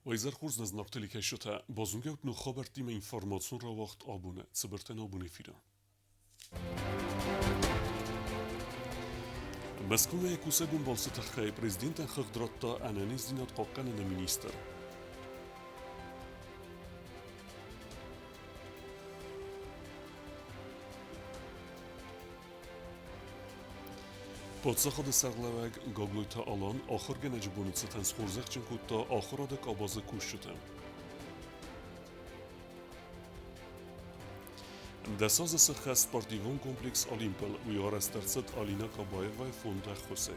Уӕ хорз нӕ зынаргъ телекӕсджытӕ, базонгӕут ног хабӕрттимӕ информацион рауагъд абоны цыбыртӕн абон эфиры. Мӕскуымӕ йӕ кусӕгон балцы тыххӕй президентӕн хыгъд радта ӕнӕниздзинад хъахъхъӕныны министр. Паддзахады сӕргълӕууӕг Гаглойты Алан ахуыргӕнӕджы боны цытӕн схорзӕхджын кодта ахуырады къабазы кусджыты. Дӕс азы сыххӕст спортивон комплекс Олимпыл уый арӕзт ӕрцыд Алина Кабаевайы фонды ӕххуысӕй.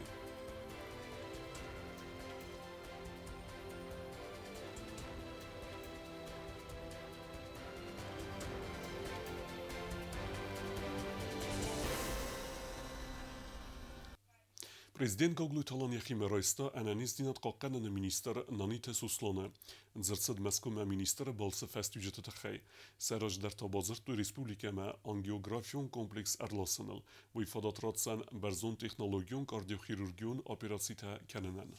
Президент Гаглойты Алан йӕхимӕ райста ӕнӕниздзинад хъахъхъӕныны министр Наниты Сусланы. Дзырд цыд Мӕскуымӕ министры балцы фӕстиуджыты тыххӕй. Сӕ раздӕр та бадзырдтой республикӕмӕ ангиографион комплекс ӕрласыныл. Уый фадат ратдзӕн бӕрзондтехнологион кардиохирургион операцитӕ кӕнынӕн.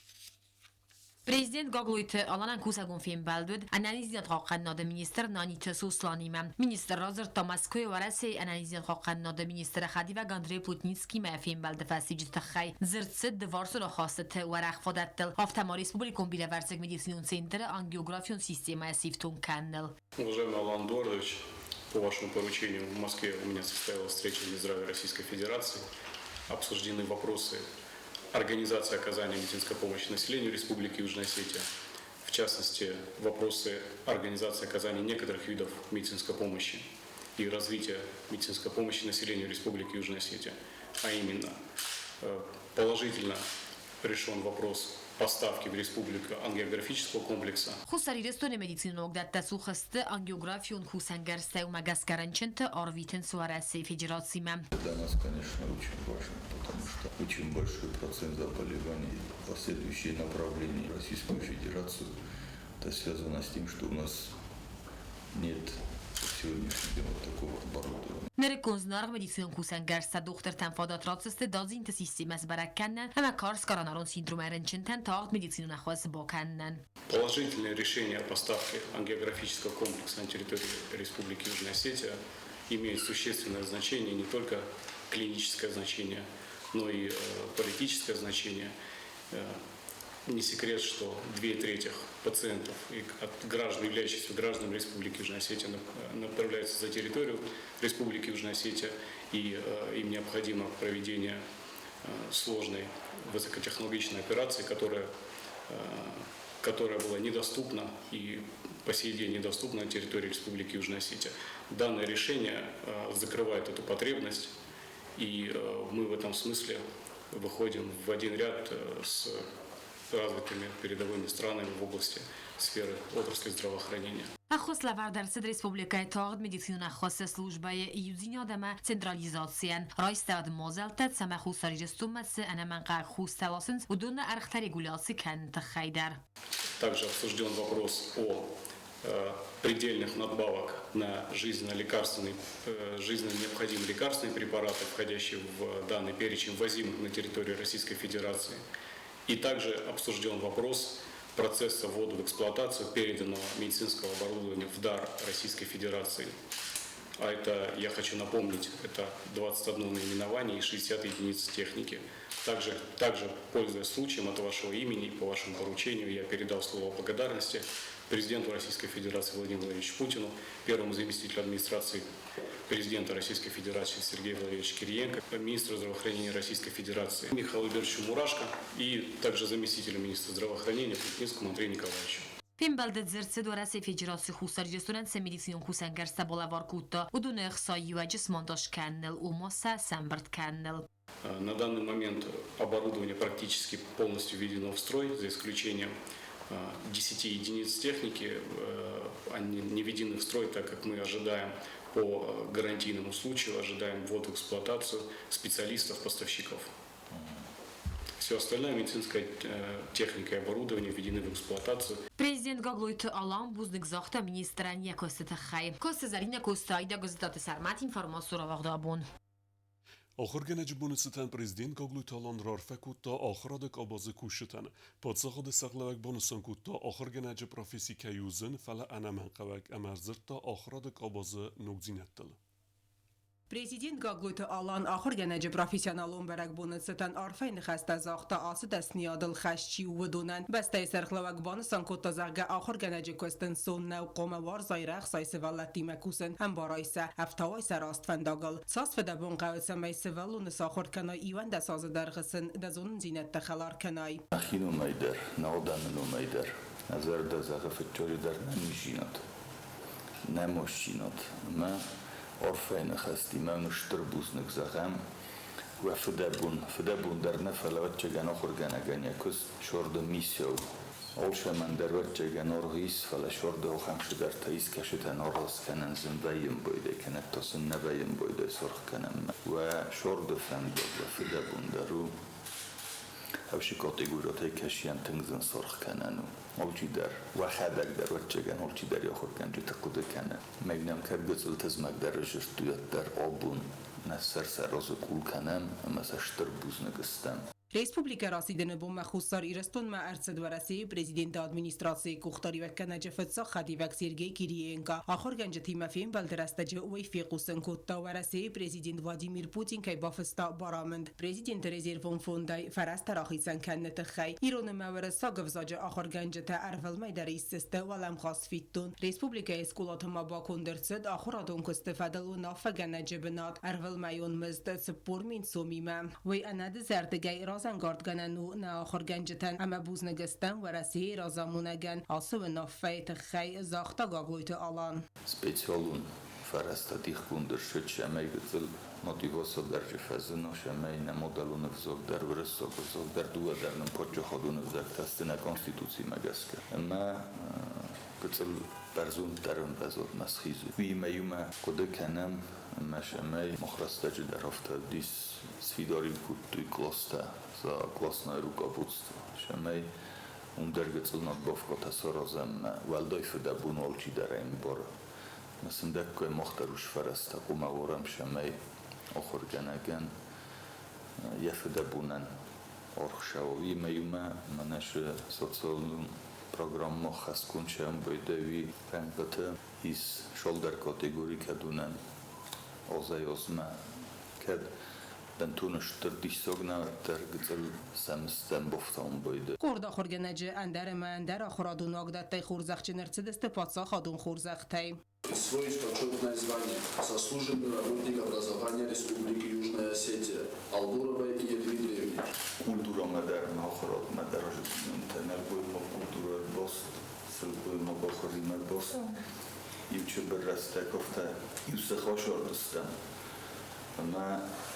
Президент Гаглойты Аланӕн кусӕгон фембӕлд уыд ӕнӕниздзинадхъахъхъӕнынады министр Наниты Сосланимӕ. Министр радзырдта Мӕскуыйы Уӕрӕсейы ӕнӕниздзинадхъахъхъӕнынады министры хӕдивӕг Андрей Плотницкимӕ фембӕлды фӕстиуджыты тыххӕй. Дзырд цыд дывӕрсон ахастыты уӕрӕх фадӕттыл, афтӕ ма республикон бирӕвӕрсыг медицинон центры ангиографион системӕйӕ сифтонг кӕныныл. Уважаемый Алан Эдуардович, по вашему поручению в Москве у меня состоялась встреча Минздрава Российской Федерации. Обсуждены вопросы организации оказания медицинской помощи населению Республики Южная Осетия, в частности, вопросы организации оказания некоторых видов медицинской помощи и развития медицинской помощи населению Республики Южная Осетия, а именно положительно решен вопрос поставки в республику ангиографического комплекса. Хуссар Ирыстоны медицинон уагдӕттӕ цух сты ангиографион кусӕнгӕрзтӕй, уымӕ гӕсгӕ рынчынты арвитынц Уӕрӕсейы Федерацимӕ. Для нас, конечно, очень важно, потому что очень большой процент заболеваний последующие направления в Российскую Федерацию. Это связано с тем, что у нас нет сегодняшний день вот такого оборудования. Нырыккон зынаргъ медицинон кусӕнгӕрзтӕ дохтыртӕн фадат ратдзысты дадзинты системӕ сбӕрӕг кӕнынӕн ӕмӕ карз коронарон синдромӕй рынчынтӕн тагъд медицинон ӕххуыс бакӕнынӕн. Положительное решение о поставке ангиографического комплекса на территории Республики Южная Осетия имеет существенное значение, не только клиническое значение, но и политическое значение. Не секрет, что 2/3 пациентов и от граждан, являющихся гражданами Республики Южная Осетия, направляются за территорию Республики Южная Осетия, и им необходимо проведение сложной высокотехнологичной операции, которая была недоступна и по сей день недоступна на территории Республики Южная Осетия. Данное решение закрывает эту потребность, и мы в этом смысле выходим в один ряд с развитыми передовыми странами в области сферы отрасли здравоохранения. Ӕххуыс лӕвӕрд ӕрцыд республикӕйы тагъд медицинон ӕххуысы службӕйы иудзинад ӕмӕ централизацийӕн. Райстӕуыд мадзӕлттӕ, цӕмӕй Хуссар Ирыстонмӕ цы ӕнӕмӕнгхъӕуӕг хостӕ ласынц, уыдоны ӕргътӕ регуляци кӕныны тыххӕй дӕр. Также обсужден вопрос о предельных надбавок на жизненно лекарственные, жизненно необходимые лекарственные препараты, входящие в данный перечень, ввозимых на территорию Российской Федерации. И также обсужден вопрос процесса ввода в эксплуатацию переданного медицинского оборудования в дар Российской Федерации. А это, я хочу напомнить, это 21 наименование и 60 единиц техники. Также, пользуясь случаем, от вашего имени и по вашему поручению я передал слово благодарности президенту Российской Федерации Владимиру Владимировичу Путину, первому заместителю администрации президента Российской Федерации Сергею Владимировичу Кириенко, министру здравоохранения Российской Федерации Михаилу Ильичу Мурашко и также заместителю министра здравоохранения Плотницкому Андрею Николаевичу. Фембӕлды дзырд цыд Уӕрӕсейы Федерацийы Хуссар Ирыстонӕн цы медицинон кусӕнгӕрзтӕ балӕвар кодта, уыдоны ӕхцайы смонтаж кӕныныл, ома сӕ сӕмбырд кӕныныл. На данный момент оборудование практически полностью введено в строй, за исключением 10 единиц техники. Они не введены в строй, так как мы ожидаем по гарантийному случаю, ожидаем ввод в эксплуатацию специалистов, поставщиков. Все остальное медицинская техника и оборудование введены в эксплуатацию. Президент Гаглойты Алан бузныг загъта министрӕн йӕ куысты тыххӕй. Коцты Зӕринӕ, Коцты Аидӕ, Гуыззытаты Сӕрмӕт, информацион рауагъды абон. Ахуыргӕнӕджы боны цытӕн Президент Гаглойты Алан раарфӕ кодта ахуырады къабазы кусджытӕн. Паддзахады сӕргълӕууӕг банысан кодта, ахуыргӕнӕджы професси кӕй у зын, фӕлӕ ӕнӕмӕнгхъӕуӕг ӕмӕ ӕрдзырдта ахуырады къабазы ногдзинӕдтыл. Президент Гаглойты Алан ахуыргӕнӕджы профессионалон бӕрӕгбоны цытӕн арфӕйы ныхӕстӕ загъта ацы дӕсныйадыл хӕст чи у, уыдонӕн. Бӕстӕйы сӕргълӕууӕг банысан кодта, зӕгъгӕ, ахуыргӕнӕджы куыст ӕнцон нӕу, хъуамӕ уарзай, рӕхсай сывӕллӕттимӕ кусын, ӕмбарай сӕ, ӕфтауай сӕ раст фӕндагыл. Цас фыдӕбон хъӕуы, цӕмӕй сывӕллоны сахуыр кӕнай 11 азы дӕргъы сын дӕ зонындзинӕдтӕ хӕлар кӕнай. Нӕхи номӕй дӕр, нӕ адӕмы номӕй дӕр, нӕ зӕрдӕ зӕгъы фыццаджыдӕр нӕ низдзинад, нӕ мастдзинад ӕмӕ арфӕйы ныхӕстимӕ уын стыр бузныг зӕгъӕм уӕ фыдӕбон. Фыдӕбон дӕр нӕ, фӕлӕ ӕвӕццӕгӕн ахуыргӕнӕгӕн йӕ куыст сӕрды миссия у. Алцӕмӕн дӕр ӕвӕццӕгӕн аргъ ис, фӕлӕ сӕрды ахӕм цыдӕртӕ ис, кӕцытӕн аргъ скӕнӕн зын вӕййы ӕмбойдӕй, кӕнӕ та сын нӕ вӕййы ӕмбойдӕй саргъ кӕнӕн. Уӕ сӕрды фӕндаг, уӕ фыдӕбон дӕр у ӕвси категориятӕй кӕсийӕн тынг зын саргъ кӕнӕн у. Алчидӕр, уӕхӕдӕг дӕр, ӕвӕццӕгӕн, алчидӕр йӕ ахуыргӕнджыты хъуыды кӕны. Мӕ нӕм кӕд гыццыл тызмӕгдӕр сдзырдтой, уӕддӕр абон нӕ сӕр сӕ разы къул кӕнӕм ӕмӕ сӕ стыр бузныг стӕм. Республикӕ расидыны бонмӕ Хуссар Ирыстонмӕ ӕрцыд Уӕрӕсейы Президенты администрацийы къухдариуӕггӕнӕджы фыццаг хӕдивӕг Сергей Кириенко. Ахуыргӕнджытимӕ фембӕлды рӕстӕджы уый фехъусын кодта, Уӕрӕсейы Президент Владимир Путин кӕй бафыста барамынд Президенты резервон фондӕй фӕрӕзтӕ рахицӕн кӕныны тыххӕй. Ирон ӕмӕ уырыссаг ӕвзаджы ахуыргӕнджытӕ ӕрвылмӕй дӕр исдзысты уӕлӕмхас фиддон. Республикӕйы скъолаты ма баконд ӕрцыд ахуырадон куысты фӕдыл уынаффӕгӕнӕджы бынат ӕрвылмӕйон мызд 40 000 сомимӕ. Уый ӕнӕдызӕрдыгӕй разӕнгардгӕнӕн у нӕ ахуыргӕнджытӕн ӕмӕ бузныг стӕм Уӕрӕсейы разамонӕгӕн ацы уынаффӕйы тыххӕй, загъта Гаглойты Алан. Специалон фӕрӕзтӕ дихгонд ӕрцыд, цӕмӕй гыццыл мотиваци дӕр фӕзына, цӕмӕй нӕ мадӕлон ӕвзаг дӕр, уырыссаг ӕвзаг дӕр, дыууӕ дӕр нын паддзахадон ӕвзӕгтӕ сты нӕ Конституцимӕ гӕсгӕ. Ӕмӕ гыццыл бӕрзонддӕр ӕмвӕзадмӕ схизы. Уыимӕ иумӕ хъуыды кӕнӕм, ӕмӕ цӕмӕй мах рӕстӕджы дӕр афтӕ уыдис, сфидар-иу кодтой класстӕ, за классное руководство, цӕмӕй уым дӕр гыццыл надбавкӕтӕ саразӕм, уӕлдай фыдӕбон алчидӕр ӕмбары. Мӕ сындӕггай мах дӕр ус фӕрӕзтӕ хъуамӕ уарӕм, цӕмӕй ахуыргӕнӕгӕн йӕ фыдӕбонӕн аргъ цӕуа. Уыимӕ иумӕ мӕнӕ цы социалон программӕ хӕсгонд сӕмбӕлдӕй, уый рӕнхъыты ис цалдӕр категори, кӕдонӕн азӕй-азмӕ кӕд бынтон стыр диссаг нӕ, уӕддӕр гыццыл сӕм стӕм бафтауын байдыдта. Къорд ахуыргӕнӕджы ӕндӕр ӕмӕ ӕндӕр ахуырадон уагдӕттӕй хорзӕхджын ӕрцыдысты паддзахадон хорзӕхтӕй. Присвоить почетное звание «Заслуженный работник образования Республики Южная Осетия» Алборовой Ие Дмитриевне. Культурӕмӕ дӕр ӕмӕ ахуырадмӕ дӕр зындгондтӕ нӕлгоймаг культурӕ баст, сылгоймаг ахуыримӕ баст. Иу чыбыр рӕстӕг афтӕ иу сыхас ардыстӕм, ӕмӕ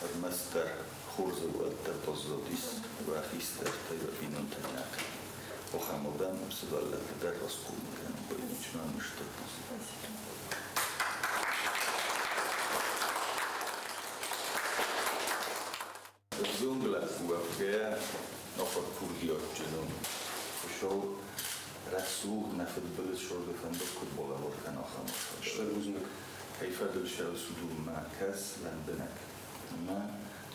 ӕрмӕстдӕр хорзы уӕддӕр баззадис уӕ хистӕртӕй, уӕ бинонтӕй нӕ. Ахӕм адӕм сывӕллӕтты дӕр расхъомыл кӕнын бӕрнджын стыр Ӕвзонг лӕппу уӕвгӕйӕ ахуыр курдиатджын у. Хуыцау рӕсугъд, нӕ фыдбылыз сӕрды фӕндаг куыд балӕвар кӕна ахӕм Стыр бузныг. Кӕй фӕдыл цӕуыс, уыдонмӕ кӕс лӕмбынӕг. Ӕмӕ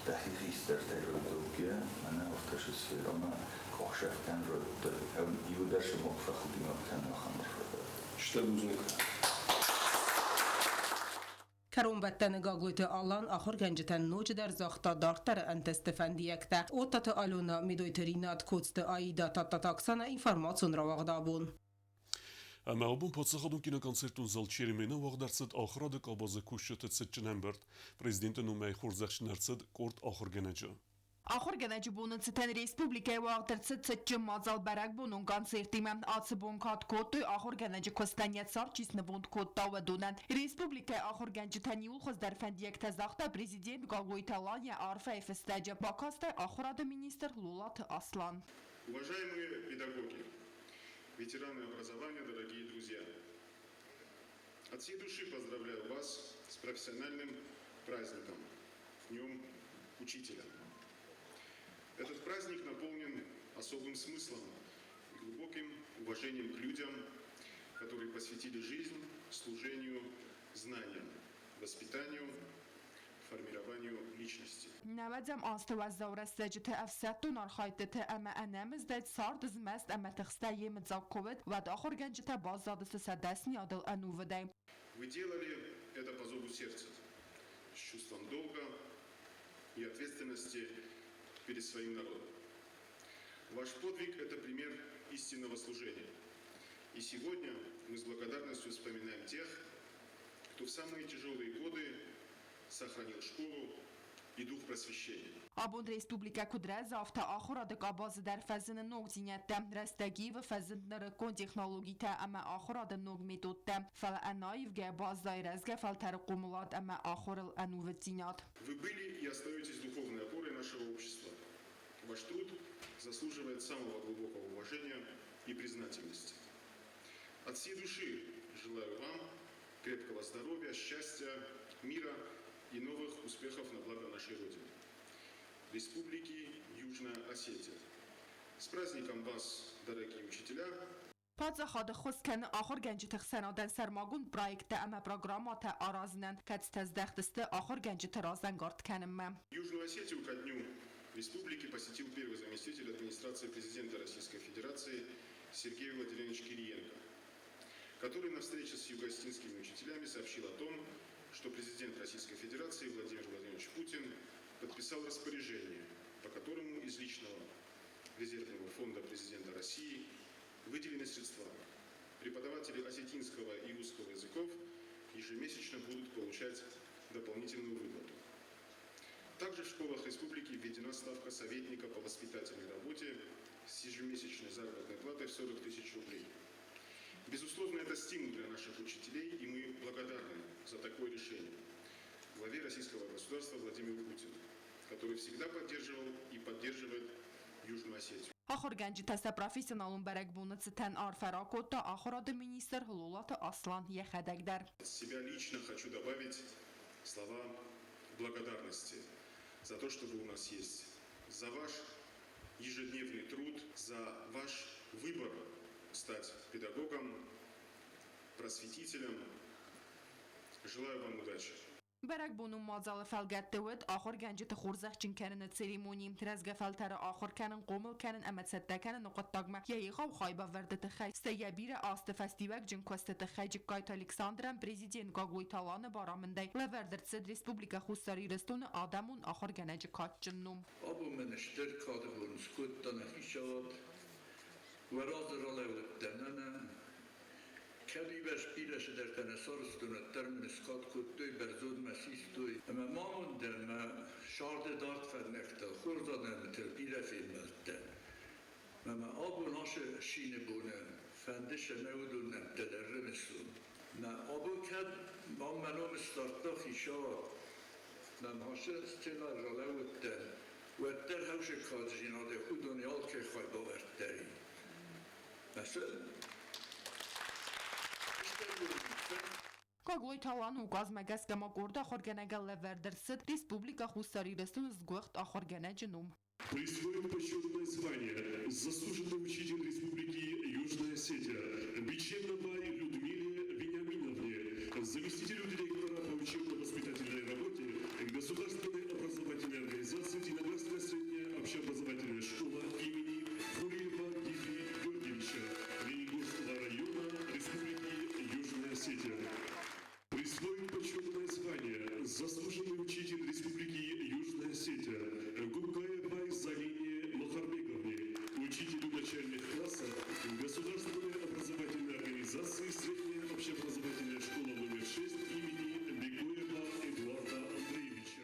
дӕхи хистӕртӕй рӕвдаугӕ, мӕнӕ афтӕ сферӕмӕ къахсӕфтӕн рӕвдау. Иу дӕр сымах фӕхудинаг кӕны ахӕм арфӕтӕ. Стыр бузныг. Кӕронбӕттӕны Гаглойты Алан ахуыргӕнджытӕн ноджыдӕр загъта дарддӕры ӕнтысты фӕндиӕгтӕ. Оттаты Алена, Медойты Ринат, Коцты Аида, Тадтаты Оксана информацион рауагъд абон. Ӕмӕ абон паддзахадон киноконцертон зал Чермен-ы уагъд ӕрцыд ахуырады къабазы кусджыты цытджын ӕмбырд. Президенты номӕй хорзӕхджын ӕрцыд къорд ахуыргӕнӕджы. Ахуыргӕнӕджы боны цытӕн республикӕйы уагъд ӕрцыд цытджын мадзал бӕрӕгбонон концертимӕ. Ацы бон кад кодтой ахуыргӕнӕджы куыстӕн йӕ цард чи снывонд кодта, уыдонӕн. Республикӕйы ахуыргӕнджытӕн иууыл хуыздӕр фӕндиӕгтӕ загъта президент Гаглойты Алан йӕ арфӕйы фыстӕджы, бакастӕй ахуырады министр Лолаты Аслан. Уважаемые педагоги, ветераны образования, дорогие друзья! От всей души поздравляю вас с профессиональным праздником, Днем Учителя. Этот праздник наполнен особым смыслом и глубоким уважением к людям, которые посвятили жизнь служению знаниям, воспитанию, формированию личности. Нӕуӕдзӕм азты уӕззау рӕстӕджыты ӕфсӕддон архайдтыты ӕмӕ ӕнӕмыздӕй царды змӕст ӕмӕ тыхстӕй йемыдзаг куы уыд, уӕд ахуыргӕнджытӕ баззадысты сӕ дӕсныйадыл ӕнувыдӕй. Вы делали это по зову сердца, с чувством долга и ответственности перед своим народом. Ваш подвиг – это пример истинного служения. И сегодня мы с благодарностью вспоминаем тех, кто в самые тяжелые годы сохранил школу и дух просвещения. Абон республикӕ куыд рӕзы, афтӕ ахуырады къабазы дӕр фӕзыны ногдзинӕдтӕ. Рӕстӕг ивы, фӕзынд нырыккон технологитӕ ӕмӕ ахуырады ног методтӕ. Фӕлӕ ӕнаивгӕ баззайы рӕзгӕ фӕлтӕры хъомылад ӕмӕ ахуырыл ӕнувыддзинад. Вы были и остаетесь духовной опорой нашего общества. Ваш труд заслуживает самого глубокого уважения и признательности. От всей души желаю вам крепкого здоровья, счастья, мира и новых успехов на благо нашей Родины. Республики Южная Осетия. С праздником вас, дорогие учителя! Паддзахад ӕххуыс кӕны ахуыргӕнджыты хсӕнадӕн сӕрмагонд проекттӕ ӕмӕ программӕтӕ аразынӕн, кӕцытӕ здӕхт сты ахуыргӕнджыты разӕнгард кӕнынмӕ. Южную Осетию ко дню республики посетил первый заместитель администрации президента Российской Федерации Сергей Владимирович Кириенко, который на встрече с юго-осетинскими учителями сообщил о том, что президент Российской Федерации Владимир Владимирович Путин подписал распоряжение, по которому из личного резервного фонда президента России выделены средства. Преподаватели осетинского и русского языков ежемесячно будут получать дополнительную выплату. Также в школах республики введена ставка советника по воспитательной работе с ежемесячной заработной платой в 40 тысяч рублей. Безусловно, это стимул для наших учителей, и мы благодарны за такое решение главе российского государства Владимиру Путину, который всегда поддерживал и поддерживает Южную Осетию. Ахуыргӕнджытӕ сӕ профессионалон бӕрӕгбоны цытӕн арфӕ ракодта ахуырады министр Лолаты Аслан йӕхӕдӕг дӕр. От себя лично хочу добавить слова благодарности за то, что вы у нас есть, за ваш ежедневный труд, за ваш выбор стать педагогом, просветителем. Желаю вам удачи. Бӕрӕгбонон мадзалы фӕлгӕтты уыд ахуыргӕнджыты хорзӕхджын кӕныны церемони. Рӕзгӕ фӕлтӕры ахуыр кӕнын, хъомыл кӕнын ӕмӕ цӕттӕ кӕныны хъуыддагмӕ йӕ егъау хайбавӕрды тыххӕй, стӕй йӕ бирӕ азты фӕстиуӕгджын куысты тыххӕй Джыккайты Александрӕн Президент Гаглойты Аланы барамындӕй лӕвӕрд ӕрцыд Республикӕ Хуссар Ирыстоны адӕмон ахуыргӕнӕджы кадджын ном. Абон мын стыр кады бон скодта нӕ хицауад, уӕ разы ралӕууыдтӕн ӕнӕ кӕд уыйбӕрц бирӕ цыдӕртӕ нӕ сарӕзтон, уӕддӕр мын скад кодтой, бӕрзондмӕ систой. Ӕмӕ ма амондӕн мӕ сӕрды дард фӕндӕгтыл хорз адӕмтыл бирӕ фембӕлдтӕн. Ӕмӕ абон ацы цины боны фӕнды цӕмӕй уыдон нӕмттӕ дӕр рымысон. Мӕ абон кӕд мӕм мӕ ном сдардта хицауад, мӕм ацы сценӕйы ралӕууыдтӕн, уӕддӕр хӕусы каддзинадӕй уыдонӕй алкӕй хай бавӕрдтаин. Гаглойты Аланы указмӕ гӕсгӕ ма къорд ахуыргӕнӕгӕн лӕвӕрд ӕрцыд Республикӕ Хуссар Ирыстоны сгуыхт ахуыргӕнӕджы ном. Присвоен почетное звание «Заслуженный учитель Республики Южная Осетия» Биченовой Людмиле Вениаминовне, заместителю директора по учебно-воспитательной работе Государственной образовательной организации Диноградская средняя общеобразовательная школа имени Хулиева Гиви Георгиевича Ленингорского района Республики Южная Осетия. Присвоен почетное звание «Заслуженный учитель Республики Южная Осетия» Гугаевой Залине Махарбековне, учителю начальных классов Государственной образовательной организации Средняя общеобразовательная школа номер 6 имени Бекоева Эдуарда Андреевича.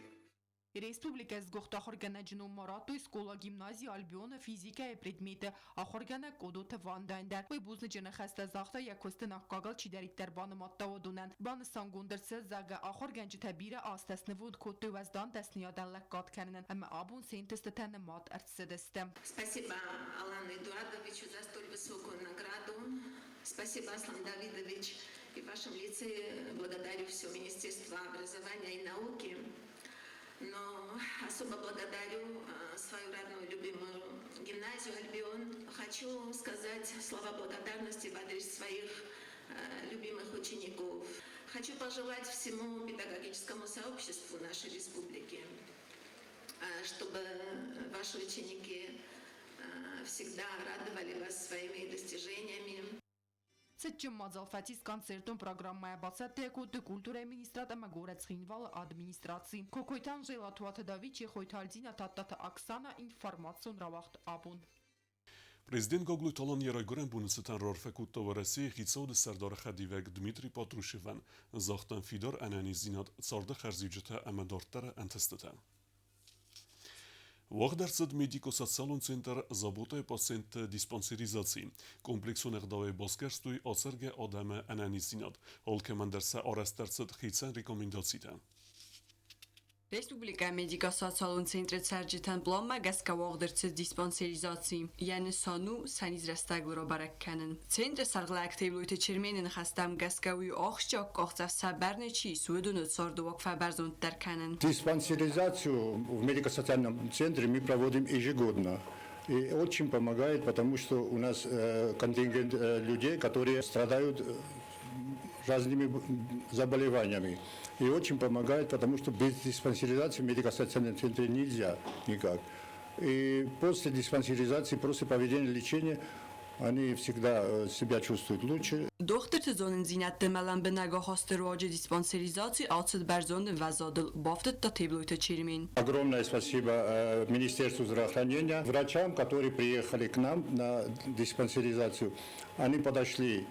Республикӕйы сгуыхт ахуыргӕнӕджы ном ма радтой скъола-гимнази Альбион-ы физикӕйы предметы ахуыргӕнӕг Къодоты Вандӕн дӕр. Уый бузныджы ныхӕстӕ загъта, йӕ куысты аккагыл чидӕриддӕр банымадта, уыдонӕн. Банысангонд ӕрцыд, зӕгъгӕ, ахуыргӕнджытӕ бирӕ азтӕ снывонд кодтой уӕздан дӕсныйадӕн лӕггад кӕнынӕн ӕмӕ абон се нтыстытӕ нымад ӕрцыдысты. Спасибо Алану Эдуардовичу за столь высокую награду. Спасибо, Аслан Давидович. И в вашем лице благодарю все Министерство образования и науки. Но особо благодарю свою родную любимую гимназию «Альбион». Хочу сказать слова благодарности в адрес своих любимых учеников. Хочу пожелать всему педагогическому сообществу нашей республики, чтобы ваши ученики всегда радовали вас своими достижениями. Цытджын мадзал фӕцис концертон программӕйӕ. Бацӕттӕ йӕ кодтой культурӕйы министрад ӕмӕ горӕт Цхинвалы администраци. Кокойты Анжела, Туаты Давид, Чехойты Альдина, Тадтаты Оксана, информацион рауагъд Абон. Президент Гаглойты Алан йӕ райгуырӕн боны цытӕн раарфӕ кодта Уӕрӕсейы Хицауады Сӕрдары хӕдивӕг Дмитрий Патрушевӕн, загъта фидар ӕнӕниздзинад, царды хӕрзиуджытӕ ӕмӕ дарддӕры ӕнтыстытӕ. Уагъд ӕрцыд медико-социалон центр «Забота-йы пациентты диспансеризаци. Комплексон ӕгъдауӕй басгӕрстой ацӕргӕ адӕмы ӕнӕниздзинад. Алкӕмӕн дӕр сӕ арӕзт ӕрцыд хицӕн рекомендацитӕ. Республикӕйы медико-социалон центры цӕрджытӕн пъланмӕ гӕсгӕ уагъд ӕрцыд диспансеризаци. Йӕ нысан у сӕ низ рӕстӕгыл рабӕрӕг кӕнын. Центры сӕргълӕууӕг Теблойты Чермены ныхӕстӕм гӕсгӕ уый у ахсджиаг къахдзӕф сӕ бӕрны чи ис, уыдоны цардыуаг фӕбӕрзонддӕр кӕнын. Диспансеризацию в медико-социальном центре мы проводим ежегодно. И очень помогает, потому что у нас контингент людей, которые страдают разными заболеваниями. И очень помогает, потому что без диспансеризации в медико-социальном центре нельзя никак. И после диспансеризации, после проведения лечения, они всегда себя чувствуют лучше. Дохтырты зонындзинӕдты ӕмӕ лӕмбынӕг ахасты руаджы диспансеризаци ацыд бӕрзонд ӕмвӕзадыл, бафтыдта Теблойты Чермен. Огромное спасибо Министерству здравоохранения, врачам, которые приехали к нам на диспансеризацию. Они подошли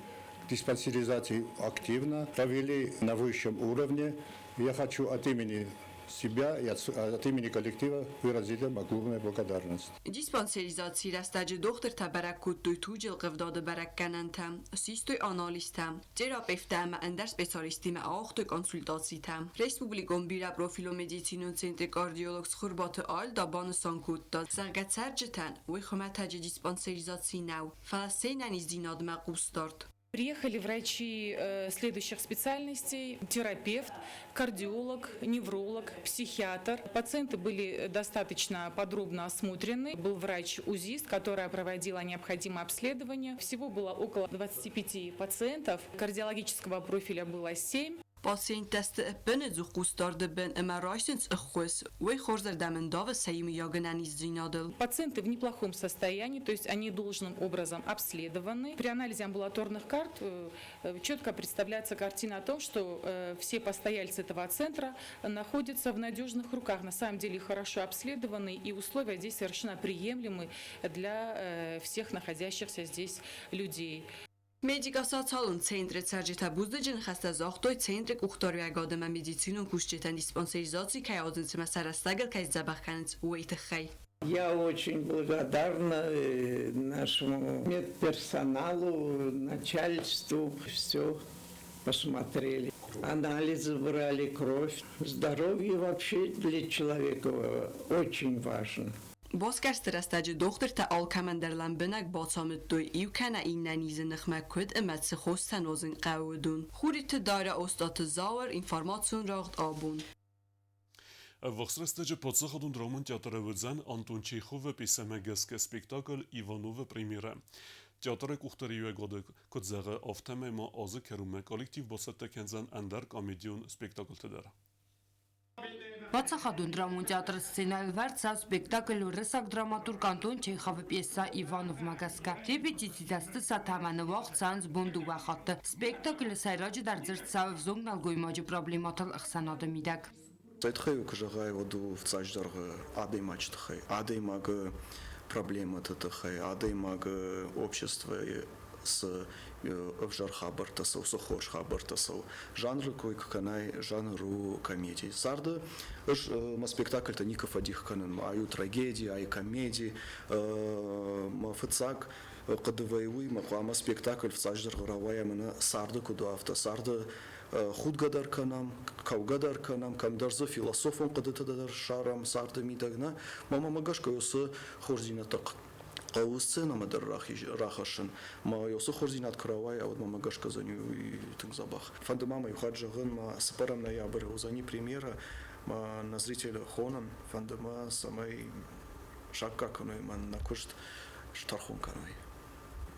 к диспансеризации активно, провели на высшем уровне. Я хочу от имени себя и от имени коллектива выразить им огромную благодарность. Диспансеризацийы рӕстӕджы дохтыртӕ бӕрӕг кодтой туджы ӕлхъывдады бӕрӕггӕнӕнтӕ, систой анализтӕ, терапевттӕ ӕмӕ ӕндӕр специалисттимӕ ауагътой консультацитӕ. Республикон бирӕпрофилон медицинон центры кардиолог Цхуырбаты Альда банысан кодта, зӕгъгӕ цӕрджытӕн уый хуымӕтӕджы диспансеризаци нӕу, фӕлӕ се нӕниздзинадмӕ хъусдард. Приехали врачи следующих специальностей: терапевт, кардиолог, невролог, психиатр. Пациенты были достаточно подробно осмотрены. Был врач-узист, которая проводила необходимое обследование. Всего было около 25 пациентов. Кардиологического профиля было 7. Пациенттӕ сты ӕппынӕдзух хъусдарды бын ӕмӕ райсынц ӕххуыс, уый хорзӕрдӕм ӕндавы сӕ иумӕйаг ӕнӕниздзинадыл. Пациенты в неплохом состоянии, то есть они должным образом обследованы. При анализе амбулаторных карт четко представляется картина о том, что все постояльцы этого центра находятся в надежных руках. На самом деле хорошо обследованы, и условия здесь совершенно приемлемы для всех находящихся здесь людей. Медико-социалон центры цӕрджытӕ бузныджы ныхӕстӕ загътой центры къухдариуӕгад ӕмӕ медицинон кусджытӕн диспансеризаци кӕй уадзынц ӕмӕ сӕ рӕстӕгыл кӕй сдзӕбӕх кӕнынц, уый тыххӕй. Я очень благодарна нашему медперсоналу, начальству. Все посмотрели. Анализы брали, кровь. Здоровье вообще для человека очень важно. Басгӕрсты рӕстӕджы дохтыртӕ алкӕмӕн дӕр лӕмбынӕг бацамыдтой иу кӕнӕ иннӕ низы ныхмӕ куыд ӕмӕ цы хостӕ нуазын хъӕуы, уыдон. Хуриты Дарья, Остъаты Зауыр, информацион рауагъд Абон. Ӕввахс рӕстӕджы Паддзахадон драмон театры уыдзӕн Антон Чеховы пьесӕмӕ гӕсгӕ спектакль «Ивановы» премьерӕ. Театры къухдариуӕгады куыд зӕгъы, афтӕмӕй ма азы кӕронмӕ коллектив бацӕттӕ кӕндзӕн ӕндӕр комедион спектакльтӕ дӕр. Паддзахадон драмон театры сценӕйыл ӕвӕрд цӕуы спектакль уырыссаг драматург Антон Чеховы пьесӕ «Иванов»-мӕ гӕсгӕ. Репетицитӕ сты сӕ тӕмӕны уагъд цӕуынц бон дыууӕ хатты. Спектаклы сӕйраджыдӕр дзырд цӕуы ӕвзонг нӕлгоймаджы проблемӕтыл ӕхсӕнады мидӕг. Цӕй тыххӕй куы зӕгъай, уӕд у фыццаджыдӕр адӕймаджы тыххӕй, адӕймагы проблемӕты тыххӕй, адӕймагы обществойы цы ӕвзӕр хабӕрттӕ цӕуы, цы хорз хабӕрттӕ цӕуы. Жанры кой куы кӕнай, жанр у комедий. Царды ӕз мӕ спектакльтӕ никуы фӕдих кӕнын. Ай у трагеди, ай комеди. Мӕ фыццаг хъуыды вӕййы уый, мӕ хъуамӕ спектакль фыццаджыдӕр рауайа мӕнӕ царды куыд у, афтӕ. Царды худгӕ дӕр кӕнӕм, кӕугӕ дӕр кӕнӕм, кӕмдӕр дзы философон хъуыдытӕ дӕр ссарӕм царды мидӕг, нӕ? Мӕнмӕ гӕсгӕ уыцы хорздзинӕдтӕ хъӕуы сценӕмӕ дӕр рахӕссын. Мӕ уыцы хорздзинад куы рауайа, уӕд мӕ гӕсгӕ уыдзӕни уый тынг дзӕбӕх. Фӕнды ма мӕ иу хатт зӕгъын, мӕ цыппӕрӕм ноябры уыдзӕни премьерӕ, мӕ нӕ зрителы хонын, фӕнды мӕ, цӕмӕй саккаг кӕной мӕн нӕ куыст, стӕрхон кӕной.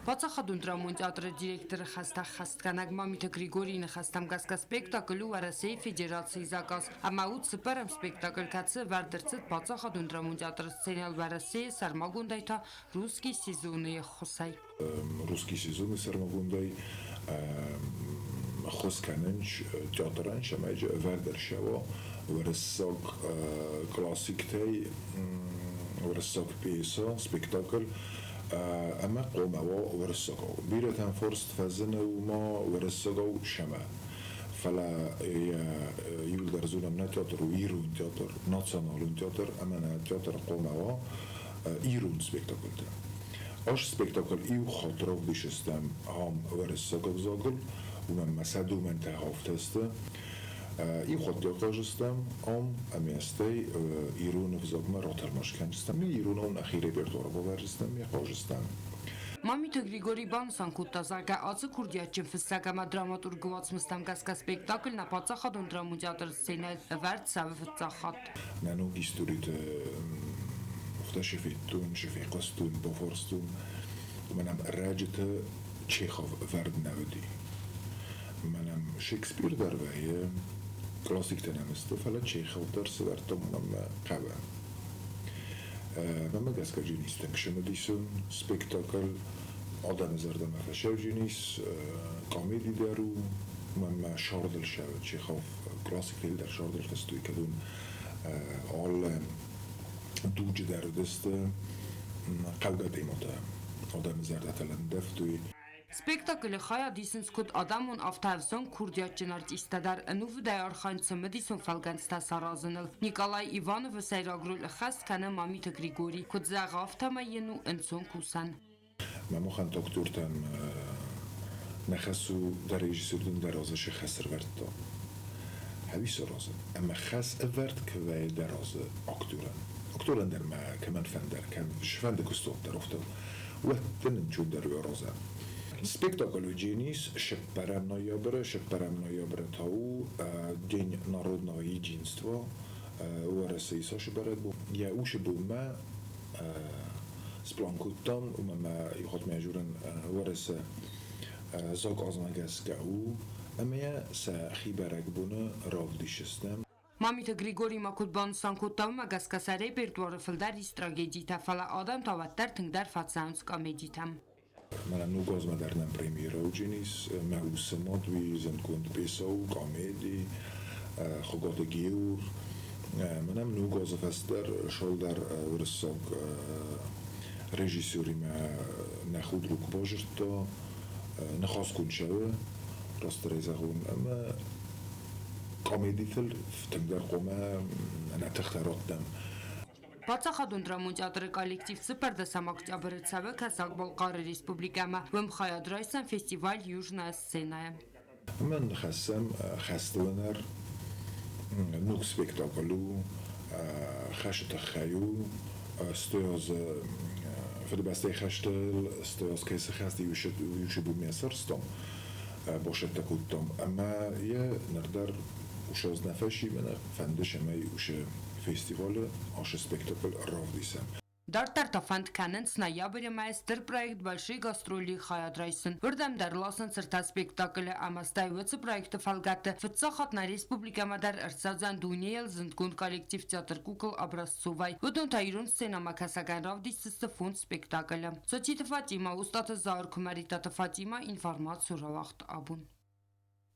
Паддзахадон драмон театры директоры хӕстӕ ӕххӕстгӕнӕг Мамиты Григорийы ныхӕстӕм гӕсгӕ спектакль у Уӕрӕсейы Федерацийы заказ ӕмӕ у цыппӕрӕм спектакль, кӕцы ӕвӕрд ӕрцыд Паддзахадон драмон театры сценӕйыл Уӕрӕсейы, сӕрмагондӕй та «Русский сезон»-ы ӕххуысӕй. «Русский сезон»-ы сӕрмагондӕй ӕххуыс кӕнынц театрӕн, цӕмӕй ӕвӕрд ӕрцӕуа уырыссаг классиктӕй уырыссаг пьесӕ, спектакль ӕмӕ хъуамӕ уа уырыссагау. Бирӕтӕн фарст фӕзыны уымӕ уырыссагау сӕмӕ. Фӕлӕ йӕ иуылдӕр зонӕм нӕ театр у ирон театр, националон театр ӕмӕ нӕ театр хъуамӕ уа ирон спектакльтӕ. Ас спектакль иу хатт равдисыстӕм ам уырыссаг ӕвзагыл, уымӕн ма сӕ домӕнтӕ афтӕ сты. Иу хатт ахъазыстӕм ам ӕмӕ стӕй ирон ӕвзагмӕ ратӕлмац кӕндзыстӕм, иронау нӕхи репертуары бавӕрдзыстӕм, хъазыстӕм. Мамиты Григорий банысан кодта, зӕгъгӕ, ацы курдиатджын фыссӕг ӕмӕ драматургы уацмыстӕм гӕсгӕ спектакль нӕ паддзахадон драмон театры сценӕйыл ӕвӕрд цӕуы фыццаг хатт. Нӕ ног историты афтӕ шы федтон, шы фехъуыстон, бафарстон, уымӕн ӕм ӕрӕджыты Чехов ӕвӕрд нӕ уыди. Мӕн ӕм Шекспир дӕр вӕййы, классиктӕ нӕм сты, фӕлӕ Чехов дӕр сӕвӕрдтон мӕнмӕ хъӕуы. Мӕнмӕ гӕсгӕ джинис тынг цымыдисон спектакль, адӕмы зӕрдӕмӕ фӕсӕвджын ис, комеди дӕр у, мӕнмӕ сӕрдыл сӕвы Чехов классиктыл дӕр сӕрдыл фыстой, кӕд уын алы дуджы дӕр уыдысты хъӕугӕ темӕтӕ, адӕмы зӕрдӕтыл ӕндӕвтой. Спектаклы хайад исынц куыд адӕмон, афтӕ ӕвзонг курдиатджын артисттӕ дӕр ӕнувыдӕй архайынц цымыдисон фӕлгӕнцтӕ саразыныл. Николай Ивановы сӕйраг роль ӕххӕст кӕны Мамиты Григорий. Куыд зӕгъы, афтӕмӕй йын у ӕнцон кусӕн. Мамухан доктортӕм нӕ хӕс у дӕ режиссер дын дӕ разы шы хӕс ӕрвӕрдта. Хӕуис разы. Ӕмӕ хӕс ӕвӕрд куы вӕййы дӕ разы актерӕн. Актерӕн дӕр ма кӕмӕн фӕндӕр, кӕм сфӕнды куыстуат дӕр афтӕ уӕд дын ӕнцон дӕр уӕ разы. Спектакль Денис 4 ноября, 4 ноября та у День народного единства Уӕрӕсейы цасы бӕрӕгбон. Йӕ усы бонмӕ сплан кодтам, уымӕн ӕмӕ иухатт мӕ журын Уӕрӕсе закъазмӕ гӕсгӕ у, ӕмӕ йӕ сӕ хи бӕрӕгбоны равдисдзыстӕм. Мамиты Григорий ма куыд банысан кодта, уымӕ гӕсгӕ сӕ репертуары фылдӕр ис трагедитӕ, фӕлӕ адӕм та уӕддӕр тынгдӕр фӕцӕуынц комедитӕм. Мӕнӕ ног азмӕ дӕр нӕм премьерӕ уыджынис. Мӕ усы мад уый зындгонд пьесӕ у, комеди, Хуыгаты Геор. Мӕнӕм ног азы фӕстӕр шалдӕр уырыссаг режиссеримӕ нӕ худрук базыдта, ныхас куыд цӕуы, растдӕрӕй зӕгъон, ӕмӕ комедитыл тынгдӕр хъуамӕ нӕ тыхтӕ раттӕм. Паддзахадон драмон театры коллектив цыппӕрдӕсӕм октябры цӕуы Кӕсӕг-Балхъары республикӕмӕ. Уым хайад райсдзӕн фестиваль «Южная сцена». Мӕн хӕссӕм хӕстылынӕр ног спектакль у, хӕсы тыххӕй у, стой Фыдыбӕстӕйы хӕстыл, стой аз кӕцы хӕст иусы бумӕ сӕрстам, басӕттӕ кодтам ӕмӕ йӕ ныр дӕр усы нӕ фӕсивӕнӕ фӕнды, цӕмӕй усы фестивалы ашы спектакль равдисӕм. Дарддӕр та фӕнд кӕнынц ноябры мӕйы стыр проект «Большие гастроли» хайад райсын. Уырдӕм дӕр ласынц ӕртӕ спектаклы ӕмӕ стӕй уыцы проекты фӕлгӕтты фыццаг хатт нӕ республикӕмӕ дӕр ӕрцӕудзӕн дунейыл зындгонд коллектив театр кукол Образцовай. Уыдон та ирон сценӕмӕкӕсӕгӕн равдисдзысты фондз спектаклы. Социты Фатимӕ, Устаты Зауыр, Куымӕридтаты Фатимӕ, информаци рауагъд абон.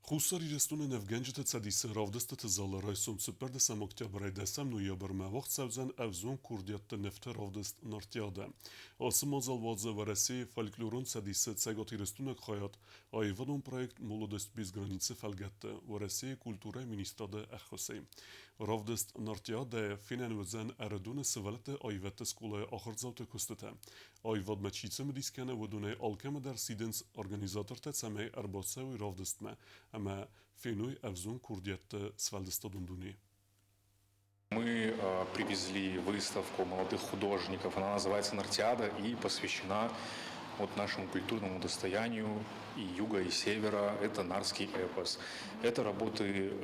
Хуссар Ирыстоны нывгӕнджыты цӕдисы равдыстыты залы райсом 14 октябрӕй 10 ноябрмӕ уагъд цӕудзӕн ӕвзонг курдиӕтты нывты равдыст «Нартиадӕ». Ацы мадзал уадзы Уӕрӕсейы фольклорон цӕдисы цӕгатирыстойнаг хайад аивадон проект «Молодость без границ»-ы фӕлгӕтты Уӕрӕсейы культурӕйы министрады ӕххуысӕй. Равдыст «Нартиадӕ» фенӕн уыдзӕн Ӕрыдоны сывӕллӕтты аивӕдты скъолайы ахуырдзауты куыстытӕ. Аивадмӕ чи цымыдис кӕны, уыдонӕй алкӕмӕ дӕр сидынц организатортӕ, цӕмӕй ӕрбацӕуой равдыстмӕ ӕмӕ феной ӕвзонг курдиӕтты сфӕлдыстадон дуне. Мы привезли выставку молодых художников. Она называется «Нартиада» и посвящена вот нашему культурному достоянию и юга, и севера. Это нартский эпос. Это работы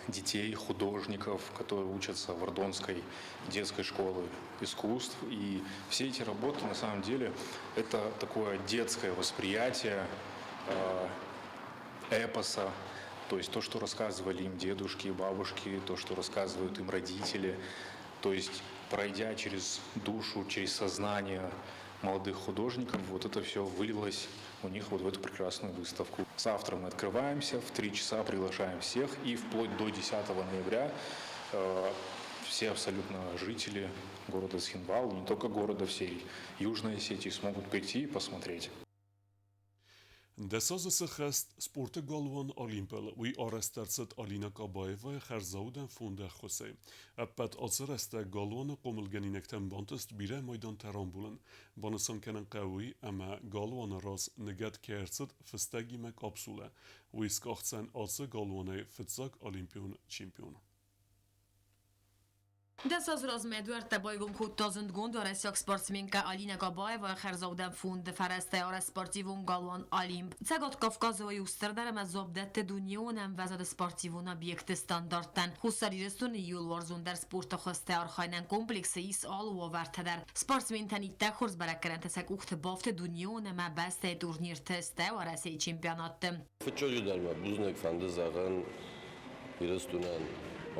детей, художников, которые учатся в Ардонской детской школе искусств. И все эти работы, на самом деле, это такое детское восприятие эпоса, то есть то, что рассказывали им дедушки и бабушки, то, что рассказывают им родители. То есть, пройдя через душу, через сознание молодых художников, вот это все вылилось у них вот в эту прекрасную выставку. Завтра мы открываемся, в 3 часа приглашаем всех, и вплоть до 10 ноября все абсолютно жители города Цхинвал, не только города, всей Южной Осетии смогут прийти и посмотреть. 10 азы сӕххӕст спорты галуан Олимп-ыл. Уый арӕзт ӕрцыд Алина Кабаевайы хӕрзаудӕн фонды ӕххуысӕй. Ӕппӕт ацы рӕстӕг галуаны хъомылгӕнинӕгтӕн бантыст бирӕ майдантӕ рамбулын. Банысан кӕнын хъӕуы уый, ӕмӕ галуаны раз ныгӕд кӕй ӕрцыд фыстӕгимӕ капсулӕ. Уый скъахдзӕн ацы галуанӕй фыццаг олимпион чемпион. 10 азы размӕ дуӕрттӕ байгом кодта зындгонд уӕрӕсейаг спортсменкӕ Алинӕ Габаевайы хӕрзаудӕн фонды фӕрӕзтӕй арӕзт спортивон галуан Олимп. Цӕгат Кавказы уый у стырдӕр ӕмӕ дзуапп дӕтты дунеон ӕмвӕзады спортивон объекты стандарттӕн. Хуссар Ирыстоны иууыл уарзондӕр спорты хуызтӕ архайынӕн комплексы ис алы уавӕртӕ дӕр. Спортсментӕн иттӕг хорз бӕрӕггӕнӕнтӕ сӕ къухты бафты дунеон ӕмӕ бӕстӕйы турнирты, стӕй Уӕрӕсейы чемпионатты. Фыццаджыдӕр мӕ бузныг фӕнды зӕгъын Ирыстонӕн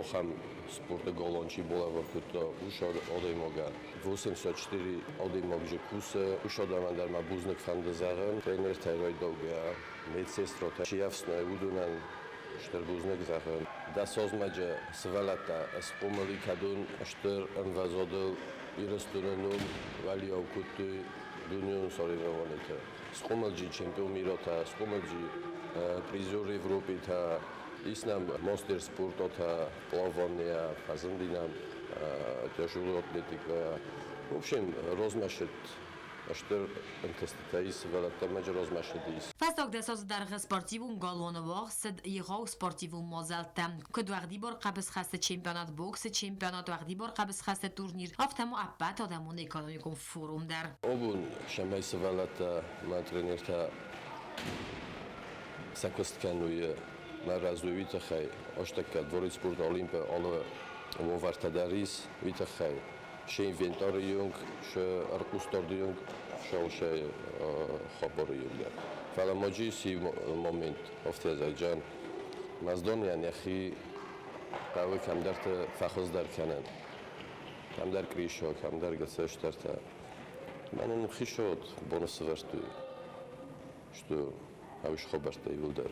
ахӕм спорты галуан чи балӕвар кодта, уыцы адӕймагӕн. 84 адӕймаджы кусы, уыцы адӕмӕн дӕр мӕ бузныг фӕнды зӕгъын. Тренертӕй райдаугӕ, медсестратӕ чи ӕфснайы, уыдонӕн стыр бузныг зӕгъын. 10 азмӕджы сывӕллӕттӕ схъомыл и кӕдон стыр ӕмвӕзадыл Ирыстоны ном уӕлиау кодтой дунеон соревнованиты. Схъомылджи чемпион миротӕ, схъомылджи призер Европитӕ, ис нӕм мастер спортотӕ, плавания, фӕзынди нӕм тяжелая атлетика. В общем, размӕ стыр ӕнтыстытӕ ис, сывӕллӕттӕ ма размӕ ис. Фӕстаг 10 азы дӕргъы спортивон галуаны уагъд цыд егъау спортивон мадзӕлттӕ, куыд уӕгъдибар хъӕбысхӕсты чемпионат, боксы чемпионат, уӕгъдибар хъӕбысхӕсты турнир, афтӕ ма ӕппӕтадӕмон экономикон форум дӕр. Абон цӕмӕй сывӕллӕттӕ мӕ тренертӕ сӕ куыст кӕной мӕ разы, уый тыххӕй астӕккӕ Дворец спорта Олимпы алы уавӕртӕ дӕр ис, уый тыххӕй се инвентары онг, се ӕрхъусдарды онг, се хабары онг дӕр. Фӕлӕ ма ис момент, афтӕ зӕгъӕн, Мӕздонийӕн йӕхи хъӕуы кӕмдӕрты фӕхуыздӕр кӕнын. Кӕмдӕр кришо, кӕмдӕр гыццыл Мӕнӕн хицауад боны сӕвӕрдтой, что ауыс хабӕрттӕ иууылдӕр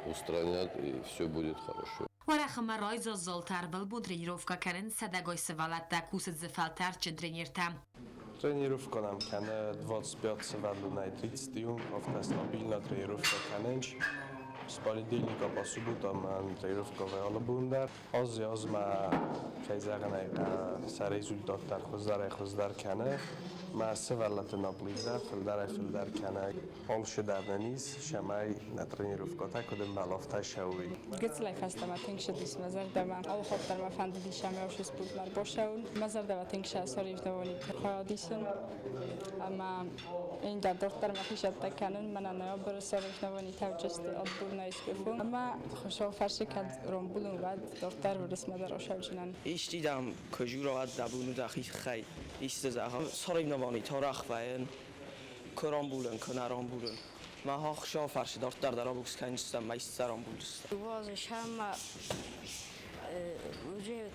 устранят и все будет хорошо. Уӕрӕх ӕмӕ райдзаст залты ӕрвылбон тренировкӕ кӕнынц сӕдӕгай сывӕллӕттӕ, кусы дзы фӕлтӕрдджын тренертӕ. Тренировка нӕм кӕны 25 сывӕллонӕй 30 онг, афтӕ стабильно тренировка кӕнынц. С понедельника по субботам тренировка вӕййы алы бон дӕр. Азӕй-азмӕ, кӕй зӕгъын ӕй хъӕуы, сӕ результат дӕр хуыздӕрӕй-хуыздӕр кӕны. Мӕ сывӕллӕтты наплив дӕр фылдӕрӕй-фылдӕр кӕны. Алчидӕр нын ис, цӕмӕй нӕ тренировкӕтӕ куыд ӕмбӕлы, афтӕ цӕуой. Гыццылӕй фӕстӕмӕ тынг ссыдис мӕ зӕрдӕмӕ. Алы хатт дӕр мӕ фӕндыдис ӕмӕ спортмӕ ӕрбацӕуын. Мӕ зӕрдӕмӕ тынг сӕ соревнованиты хайад исын ӕмӕ ӕндӕр дарддӕр мӕхи цӕттӕ кӕнын. Мӕнӕ ноябры соревнованитӕ уыдысты отборнӕй уыфон. Ӕмӕ Хуыцау фӕрсы кӕд рамбулын, уӕд дарддӕр Уырысмӕ дӕр ацӕудзынӕн. Исти, дам, куы жура, уӕд дӕ бон у дӕхи тыххӕй исты зӕгъын. Соревнованиты арӕх вӕййын, куы рамбулын, куы нӕ рамбулын. Мӕ Хуыцауы фӕрцы дарддӕр дӕр абокс кӕндзыстӕм, мӕ исты рамбулдзыстӕм. Уадзы сӕмӕ уже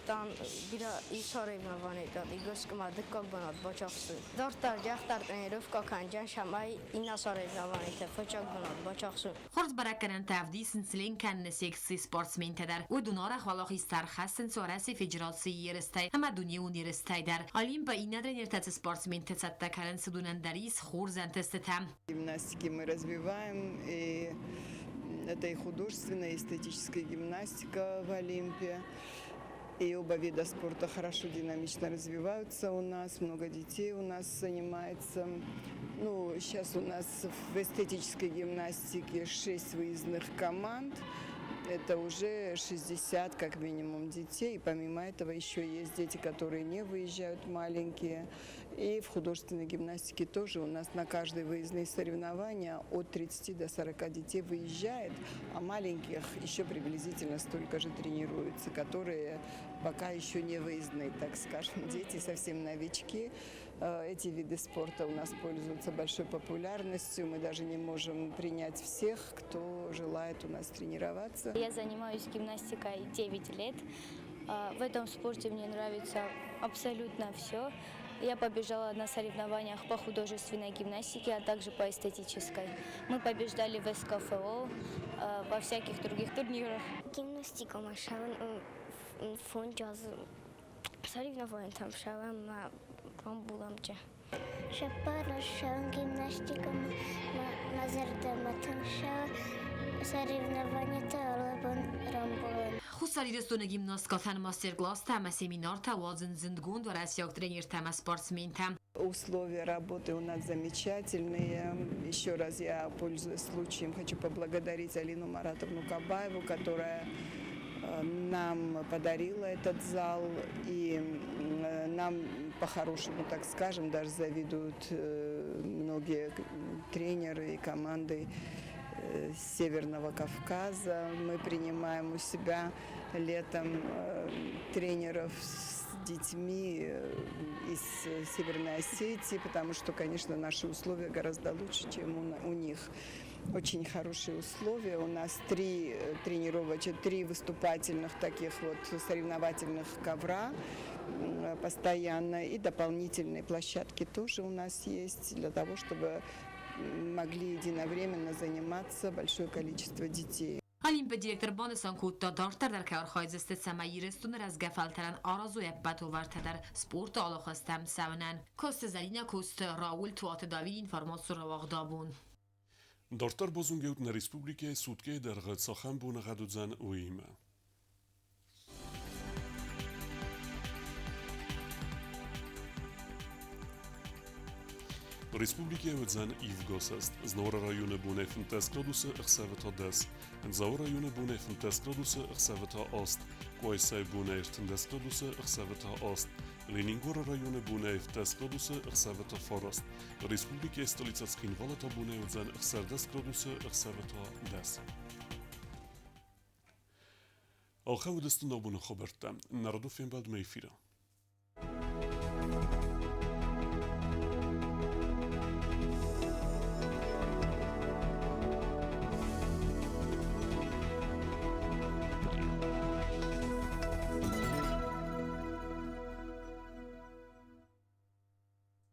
бирӕ соревнованитӕ игӕсгӕ дыккаг бынат бацахстой. Дарддӕр дӕхтӕр тренировка кӕнджӕн, цӕмӕй иннӕ соревнованитӕ фыццаг бынат бацахсын. Хорз бӕрӕггӕнӕнтӕ ӕвдисынц ленк кӕныны секцийы спортсментӕ дӕр. Уыдон арӕх уӕлахизтӕ ӕрхӕссынц Уӕрӕсейы Федерацийы ерыстӕй ӕмӕ дунеон ерыстӕй дӕр. Олимпы иннӕ тренертӕ цы спортсментӕ цӕттӕ кӕнынц, уыдонӕн дӕр ис хорз ӕнтыстытӕ. Гимнастики мы развиваем, и это и художественная, и эстетическая гимнастика в Олимпе. И оба вида спорта хорошо динамично развиваются у нас, много детей у нас занимается. Ну, сейчас у нас в эстетической гимнастике 6 выездных команд. Это уже 60 как минимум детей. Помимо этого еще есть дети, которые не выезжают, маленькие. И в художественной гимнастике тоже у нас на каждые выездные соревнования от 30 до 40 детей выезжает, а маленьких еще приблизительно столько же тренируются, которые пока еще не выездные, так скажем, дети совсем новички. Эти виды спорта у нас пользуются большой популярностью. Мы даже не можем принять всех, кто желает у нас тренироваться. Я занимаюсь гимнастикой 9 лет. В этом спорте мне нравится абсолютно все. Я побежала на соревнованиях по художественной гимнастике, а также по эстетической. Мы побеждали в СКФО, во всяких других турнирах. Гимнастика фонд соревнованиям шалам рамбуламча. Шапара гимнастика мазардаматанша соревнования рамбулан. Хуссар Ирыстоны гимнасткӕтӕн мастер-класстӕ ӕмӕ семинартӕ уадзынц зындгонд уӕрӕсейаг тренертӕ ӕмӕ спортсментӕ. Условия работы у нас замечательные. Еще раз я, пользуясь случаем, хочу поблагодарить Алину Маратовну Кабаеву, которая нам подарила этот зал. И нам, по-хорошему, так скажем, даже завидуют многие тренеры и команды Северного Кавказа. Мы принимаем у себя летом тренеров с детьми из Северной Осетии, потому что, конечно, наши условия гораздо лучше, чем у них. Очень хорошие условия. У нас три тренировочных, три выступательных таких вот соревновательных ковра постоянно. И дополнительные площадки тоже у нас есть для того, чтобы могли единовременно заниматься большое количество детей. Олимпы директор банысан кодта дарддӕр дӕр кӕй архайдзысты, цӕмӕй Ирыстоны рӕзгӕ фӕлтӕрӕн аразой ӕппӕт уавӕртӕ дӕр спорты алы хуызтӕм цӕуынӕн. Коцты Зӕлинӕ, Коцты Рауль, Туаты Давид, информацион рауагъд Абон. Дарддӕр базонгӕут нӕ республикӕйы суткӕйы дӕргъы цахӕм боныгъӕд уыдзӕн, уыимӕ. Республикӕйы уыдзӕн ивгӕсӕст. Знауыры районы бонӕй 15 градусы, ӕхсӕвы та 10. Дзауы районы бонӕй 15 градусы, ӕхсӕвы та 8. Къуайсайы бонӕй 13 градусы, ӕхсӕвы та 8. Ленингоры районы бонӕй 10 градусы, ӕхсӕвы та 9. Республикӕйы столицӕ Цхинвалы та бонӕй уыдзӕн 16 градусы, ӕхсӕвы та 10. Ахӕм уыдысты нӕ абоны хабӕрттӕ. Нӕ радон фембӕлдмӕ эфиры.